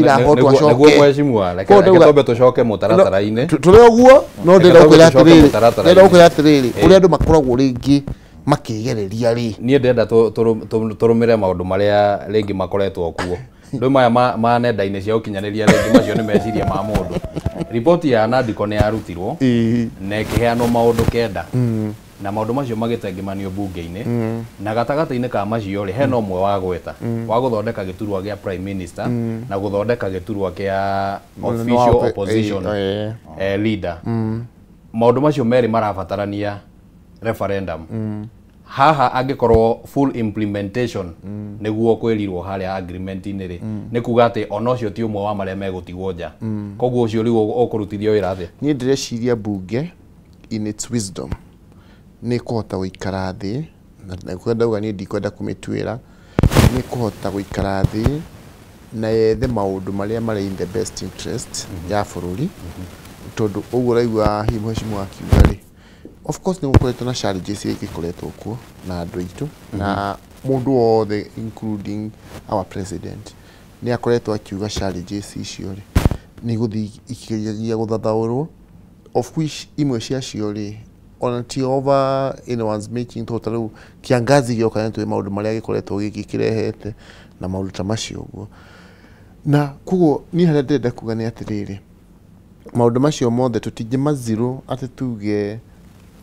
Raila ahotwo Nĩguo acoke. Mheshimiwa, reke Koguo reke ndauga- twambe tũcoke mũtaratara-inĩ. Tũrĩ ũguo, no Reke ndĩrenda twambe gũkwĩra tũcoke atĩrĩrĩ, mũtaratara-inĩ. ndĩrenda gũkwĩra atĩrĩrĩ, ũrĩa andũ makoragwo rĩngĩ makĩgereria rĩ. Niĩ ndĩrenda tũrũmĩre maũndũ marĩa rĩngĩ makoretwo kuo. Ndũ maya ma nenda-inĩ cia ũkinyanĩria, rĩngĩ macio nĩ meciria ma mũndũ. Riboti ya Nandiko nĩ yarutirwo na ĩkĩheanwo maũndũ 9, na maũndũ macio magĩtengemanio bunge-inĩ, na gatagatĩ-inĩ ka macio rĩ, hena ũmwe wa gweta wa gũthondeka gĩturwa gĩa prime minister na gũthondeka gĩturwa kĩa official opposition leader. Maũndũ macio merĩ marabatarania referendum haha. Angĩkorwo full implementation nĩguo kwĩrirwo harĩa agreement-inĩ rĩ, nĩ kuga atĩ ona ũcio ti ũmwe wa marĩa megũtigwo nja. Koguo ũcio rĩu ũkũrutithio wĩra atĩa? Niĩ ndĩreciria bunge in its wisdom nĩ kũhota gũikara thĩ, na kwenda uga niĩ ndikwenda kũmĩtuĩra, nĩ kũhota gũikara thĩ na yethe maũndũ marĩa marĩ in the best interest ya bũrũri, tondũ ũguo ũraigua hihi mheshimiwa akiuga rĩ, of course nĩ gũkoretwo na challenges iria igĩkoretwo kuo na andũ aitũ, na mũndũ wothe including our president nĩ akoretwo akiuga challenges icio rĩ, nĩ igũthiĩ ikĩgeria gũthathaũrwo, of which imwe ciacio rĩ, ona ti over anyone's making, tondũ ta rĩu kiangazi gĩoka nĩ tũĩ maũndũ marĩa gĩkoretwo gĩkĩ kĩrehete na maũndũ ta macio ũguo. Na koguo niĩ harĩa ndĩrenda kuga nĩ atĩrĩrĩ, maũndũ macio mothe tũtingĩmaziro atĩ tuge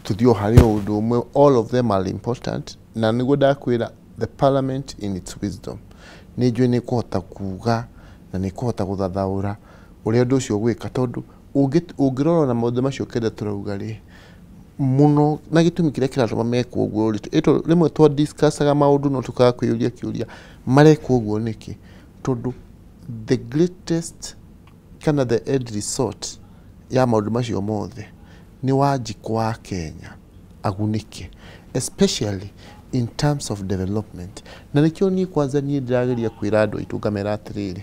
tũthiĩ o harĩ o ũndũ ũmwe. All of them are important, na nĩguo ndakwĩra the parliament in its wisdom nĩ njũĩ nĩ kũhota kuga na nĩ kũhota gũthathaũra ũrĩa ũndũ ũcio ũgwĩka, tondũ ũngĩrora na maũndũ macio 9 tũrauga rĩ mũno, na gĩtũmi kĩrĩa kĩratũma mekwo ũguo rĩ, ĩto rĩmwe twa discussaga maũndũ no tũkaga kwĩyũria kĩũria, marekwo ũguo nĩkĩ? Tondũ the greatest kana the end result ya maũndũ macio mothe nĩ Wanjikũ wa Kenya agunĩke, especially in terms of development. Na nĩkĩo niĩ kwanza niĩ ndĩrageria kwĩra andũ aitũ, ngamera atĩrĩrĩ,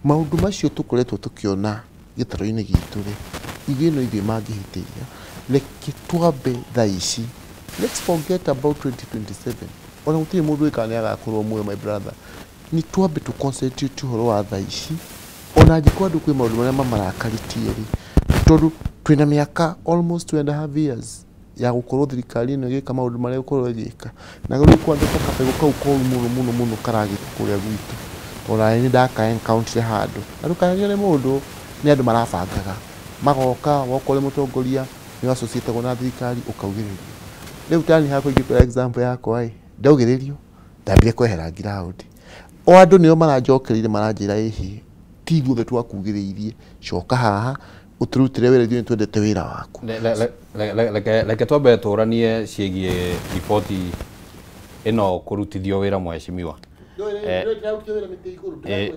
maũndũ macio tũkoretwo tũkĩona gĩtarũ-inĩ gitũ rĩ, ithuĩ no ithuĩ mangĩhĩtĩria. Reke twambe thaa ici, let's forget about 2027, ona gũtirĩ mũndũ wĩkaga nĩ agakorwo muoyo. My brother, nĩ twambe tũ concentrate ũhoro wa thaa ici, ona angĩkorwo andũ kwĩ maũndũ marĩa mamarakarĩtie rĩ, tondũ twĩna mĩaka almost 2.5 years ya gũkorwo thirikari ĩno ĩgĩka maũndũ marĩa ĩgũkorwo ĩgĩka. Na rĩu kwandĩka kabegũ kau koru mũno mũno mũno karagĩka kũrĩa gwitũ, tondũ nani nĩ ndaka encounter handũ na ndũkanarione mũndũ, nĩ andũ marabangaga magoka, woka ũrĩ mũtongoria nĩ associatagwo na thirikari, ũkaugĩrĩrio. Rĩu tani hakwa ingĩkwĩra example yakwa ĩ, ndaugĩrĩrio, ndambire kwehera ground, o andũ nĩo maranjokereire, maranjĩra, ĩhi ti ithuothe twakugĩrĩirie, coka haha ũtũrutĩre wĩra, ithuĩ nĩ twendete wĩra waku. Reke twambe tũranie ciĩgiĩ riboti ĩno kũrutithio wĩra, mheshimiwa.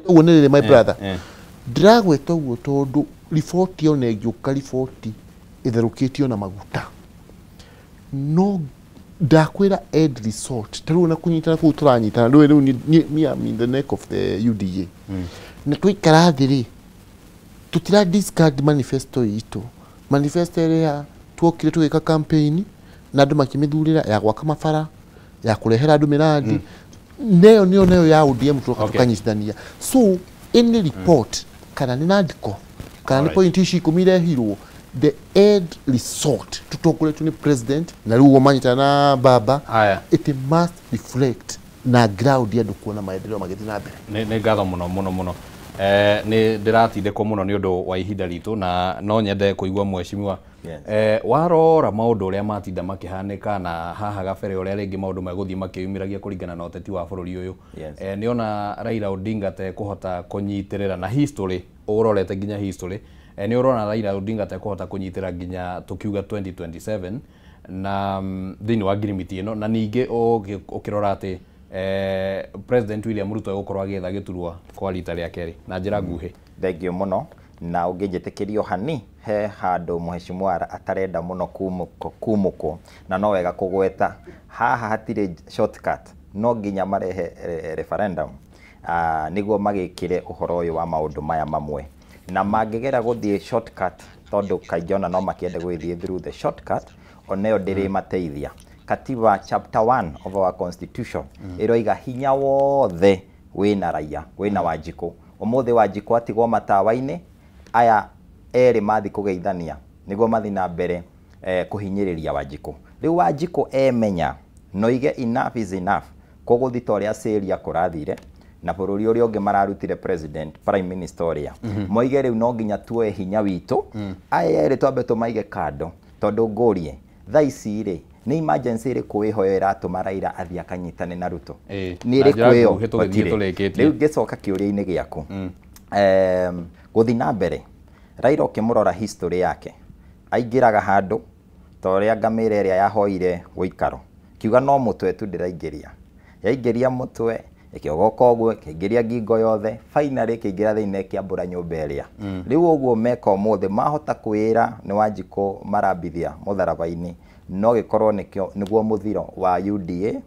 Ũguo nĩ rĩrĩ, my brother, ndĩragweta ũguo tondũ riboti ona ĩngĩũka riboti ĩtherũkĩtio na maguta, no ndakwĩra end result ta rĩu ona kũnyitana kũu tũranyitana, ndũĩ rĩu me am in the neck of the UDA, na twaikara thĩ rĩ, tutira discard manifesto itũ, manifesto ĩrĩa tuokire tũgĩka campaign na andũ makĩmĩthurĩra, ya gwaka mabara, ya kũrehera andũ mĩrandi, neyo nĩyo nayo ya ODM tũroka tũkanyitithania. So any report, kana nĩ nandiko, kana nĩ point ici 10 irehirwo, the end result tũtongoretio nĩ president na rĩu ũguo manyitana na baba, Aya. it must reflect na ground ya andũ kuona maendeleo magĩthiĩ na mbere. Nĩ ngatho mũno mũno mũno. Nĩ ndĩratindĩkwo mũno nĩ ũndũ wa ihinda ritũ, na no nyende kũigua mheshimiwa. Yes. Warora maũndũ ũrĩa matinda makĩhanĩka na haha gabere, ũrĩa rĩngĩ maũndũ megũthiĩ makĩyumĩragia kũringana na ũteti wa bũrũri ũyũ, nĩona Raila Odinga te kũhota kũnyitĩrĩra na history, ũrorete nginya history, nĩ ũrona Raila Odinga te kũhota kũnyitĩra nginya tũkiuga 2027 na thĩinĩ wa ngirimiti ĩno, na ningĩ ũkĩrora atĩ President William Ruto egũkorwo agĩetha gĩturwa kwa rita rĩa kerĩ, na njĩra nguhĩ? Thank you mũno, na ũngĩnjĩtĩkĩrio hani he handũ mheshimiwa atarenda mũno kumũkwo, na no wega kũgweta haha hatirĩ shortcut, no nginya marehe referendum nĩguo magĩkĩre ũhoro ũyũ wa maũndũ maya mamwe, na mangĩgera gũthiĩ shortcut, tondũ kaingĩ ona no makĩende gũgĩthiĩ through the shortcut, onayo ndĩrĩmateithia. Katiba chapter 1 of our constitution ĩroiga hinya wothe wĩna raia, wĩna Wanjikũ. Ũmũthĩ Wanjikũ atigwo matawa-inĩ, aya erĩ mathi kũgeithania nĩguo mathi na mbere kũhinyĩrĩria Wanjikũ. Rĩu Wanjikũ emenya noige enough is enough, kũgũthi ta ũrĩa Syria kũrathire na bũrũri ũrĩa ũngĩ mararutire president prime minister ũrĩa moige rĩu no nginya tuoe hinya witũ, aya erĩ twambe tũmaige kando, tondũ ngũrie thaa ici rĩ nĩ emergency ĩrĩkũ ĩho ĩratũma Raila athiĩ akanyitane na Ruto? Nĩ ĩrĩkũ ĩyo? Rĩu ngĩcoka kĩũria-inĩ gĩaku, gũthiĩ na mbere Raila ũkĩmũrora history yake aingĩraga handũ ta ũrĩa ngamĩra ĩrĩa yahoire gũikaro kiuga no mũtwe tu ndĩraingĩria, yaingĩria mũtwe ĩkĩogoka ũguo ĩkĩingĩria ngingo yothe, finally ĩkĩingĩra thĩinĩ ĩkĩambũra nyũmba ĩrĩa. Rĩu ũguo meka ũmũthĩ mahota kwĩra nĩ Wanjikũ marambithia mũtharaba-inĩ, no gĩkorwo nĩkĩo nĩguo mũthiro wa UDA,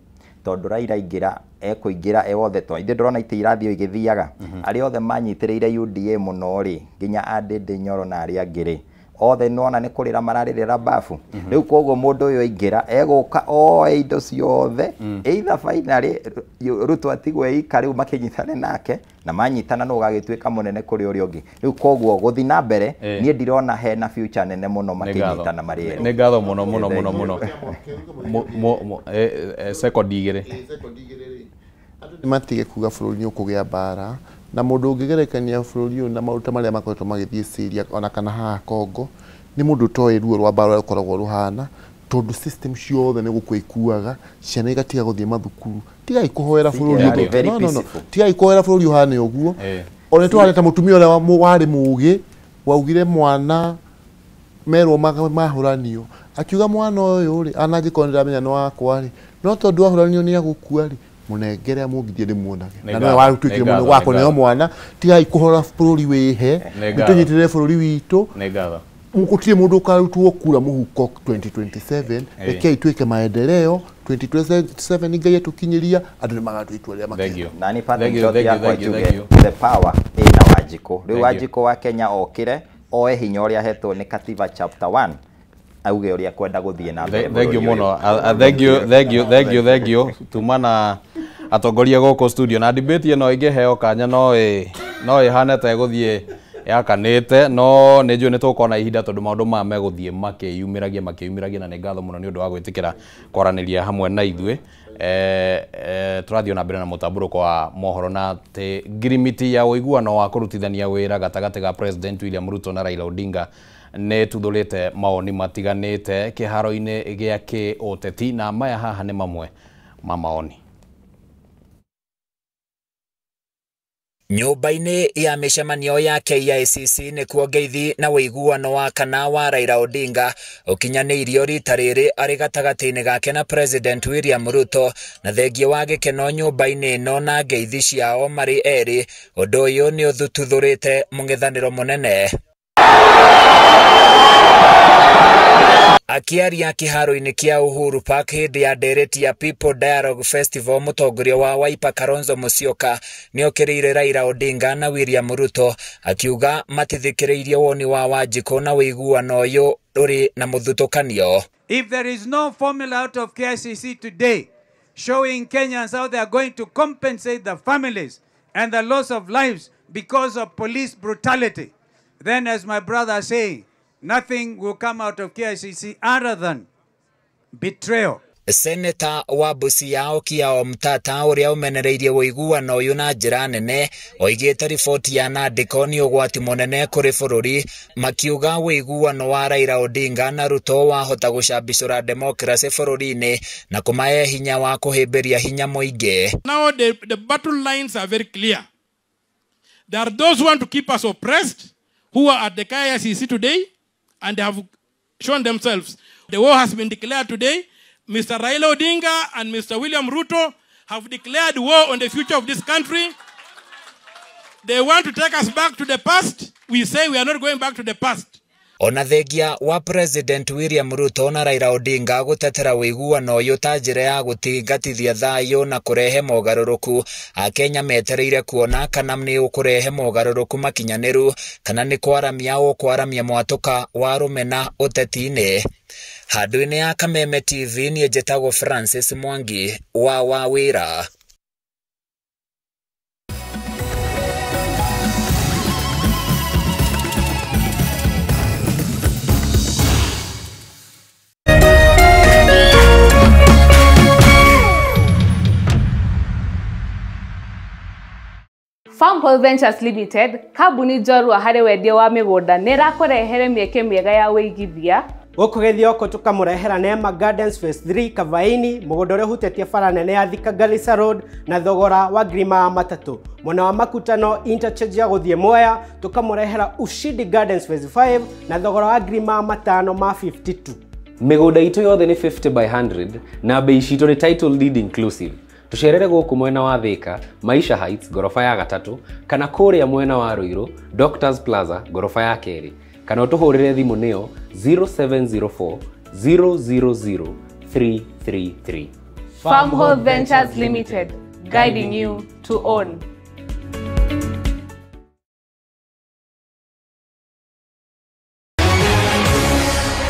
tondũ Raila aingĩra ekũingĩra e wothe, to ithuĩ ndĩrona itĩ irathiĩ igĩthiaga, arĩa othe manyitĩrĩire UDA mũno rĩ nginya a Ndindi Nyoro na arĩa angĩ rĩ othe nĩwona nĩ kũrĩra mararĩrĩra bafu. Rĩu koguo mũndũ ũyũ aingĩra egũka oe indo ciothe, either finally Ruto atigwo eika rĩu makĩnyitane nake, na manyitana no ũgagĩtuĩka mũnene kũrĩ ũrĩa ũngĩ. Rĩu koguo gũthiĩ na mbere niĩ ndirona hena future nene mũno makĩnyitana marĩ erĩ. Nĩ ngatho mũno mũno mũno mũno. Sekondi igĩrĩ. Andũ nĩmatige kuga bũrũri nĩ ũkũgĩa mbara, na mũndũ ũngĩgerekania bũrũri ũyũ na maũndũ ta marĩa makoretwo magĩthiĩ Syria ona kana haha Congo nĩ mũndũ ũtoĩ ruo rwa mbara ũrĩa rũkoragwo rũhana, tondũ system ciothe nĩ gũkua ikuaga, ciana igatiga gũthiĩ mathukuru. Tigai kũhoera bũrũri ũyũ. No, no, no. Tigai kũhoera bũrũri ũhane ũguo. Ona twarĩ ta mũtumia ũrĩa warĩ mũũgĩ waugire mwana merwo mahũranio, akiuga mwana ũyũ rĩ anangĩkorwo nĩndĩramenya nĩ wakwa rĩ, no tondũ ahũranio nĩ agũkua rĩ, mũnengere amũngithie ndĩmuonage. Na nowe watuĩkire mũndũ wa kũneo mwana. Tigai kũhora bũrũri wĩhe, nĩtũnyitĩrĩre bũrũri witũ. Gũtirĩ mũndũ ũkarutwo kura mũhuko 2027, rekei twĩke maendeleo 2027 Ngai atũkinyĩria andũ nĩmagatua itua rĩrĩa makenda. Na nĩ parting shot yakwa njuge the power ĩna Wanjikũ. Rĩu Wanjikũ wa Kenya okĩre oe hinya ũrĩa ahetwo nĩ katiba chapter 1 auge ũrĩa kwenda gũthiĩ na mbere. Thank you mũno. Thank you, thank you, thank you, thank you. Tuma na atongoria gũkũ studio na debate ĩno ĩngĩheo kanya no ĩhane ta ĩgũthiĩ yakanĩte, no nĩ njũĩ nĩ tũkona ihinda tondũ maũndũ maya megũthiĩ makĩyumĩragia na nĩ ngatho mũno nĩ ũndũ wa gwĩtĩkĩra kwaranĩria hamwe na ithuĩ. Tũrathiĩ na mbere na mũtambũrũko wa mohoro na atĩ ngirimiti ya ũiguano wa kũrutithania wĩra gatagatĩ ga President William Ruto na Raila Odinga nĩ tuthũrĩte mawoni matiganĩte kĩharo-inĩ gĩa kĩũteti, na maya haha nĩ mamwe ma maoni. Nyũmba-inĩ ya mĩcemanio ya KICC nĩkuo ngeithi na ũiguano wa kana wa Raila Odinga ũkinyanĩirio rita rĩrĩ arĩ gatagatĩ-inĩ gake na President William Ruto, na thengia wa gĩkeno nyũmba-inĩ ĩno na ngeithi ciao marĩ erĩ, ũndũ ũyũ nĩ ũthututhũrĩte mũng'ethanĩro mũnene. Akiaria kĩharo-inĩ kĩa Uhuru Park hĩndĩ ya ndereti ya People Dialogue Festival, mũtongoria wa Wiper Kalonzo Musyoka nĩokĩrĩire Raila Odinga na William Ruto akiuga matithikĩrĩirie woni wa Wanjikũ na ũiguano ũyũ ũrĩ na mũthutũkanio. If there is no formula out of KICC today showing Kenyans how they are going to compensate the families and the loss of lives because of police brutality, then as my brother saying, nothing will come out of KICC other than betrayal. Seneta wa Busia Okiya Omtata ũrĩa ũmenereirie ũiguano ũyũ na njĩra nene oigĩte riboti ya Nandĩko nĩ ũgwati mũnene kũrĩ bũrũri, makiuga ũiguano wa Raila Odinga na Ruto wahota gũcambicũra democracy bũrũri-inĩ na kũmahe hinya wa kũhĩmbĩria hinya mũingĩ. Now the battle lines are very clear. There are those who want to keep us oppressed, who are at the KICC today, and they have shown themselves. The war has been declared today. Mr. Raila Odinga and Mr. William Ruto have declared war on the future of this country. They want to take us back to the past. We say we are not going back to the past. Ona thengia wa President William Ruto na Raila Odinga gũtetera ũiguano ũyũ ta njĩra ya gũtingatithia thayũ na kũrehe mogarũrũku, Akenya metereire kuona kana nĩ ũkũrehe mogarũrũku makinyanĩru kana nĩ kwaramia ũkwaramia mwatũka wa rũmena ũteti-inĩ. Handũ-inĩ ya Kameme TV niĩ njĩtagwo Francis Mwangi wa Wawĩra. Farmhold Ventures Limited, kambuni njorua harĩ wendia wa mĩgũnda nĩ ĩrakũrehere mĩeke mĩega ya wĩigithia. Gũkũ Gĩthioko tũkamũrehera Neema Gardens Phase 3 Kavaini, mũgũnda ũrĩa ũhutĩtie bara nene ya Thika Garissa Road na thogora wa 300,000. Mwena wa Makutano interchange ya gũthiĩ Mwea tũkamũrehera Ushindi Gardens Phase 5 na thogora wa 552,000. Mĩgũnda itũ yothe nĩ 50 by 100 na bei citũ nĩ title deed inclusive. Tũcerere gũkũ mwena wa Thika, Maisha Heights ngoroba ya gatatũ, kana kũrĩa mwena wa Ruiru, Doctors Plaza ngoroba ya kerĩ, kana ũtũhũrĩre thimũ nĩyo 0704 000 333. Farmhold Ventures Limited, guiding you to own.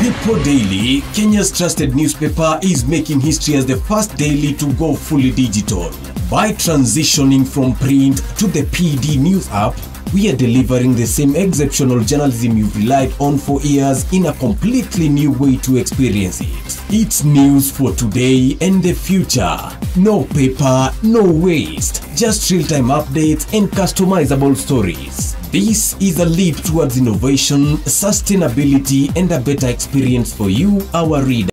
People Daily, Kenya's trusted newspaper, is making history as the first daily to go fully digital. By transitioning from print to the PD News app, we are delivering the same exceptional journalism you've relied on for years in a completely new way to experience it. It's news for today and the future. No paper, no waste, just real-time updates and customizable stories. This is a leap towards innovation, sustainability, and a better experience for you, our reader.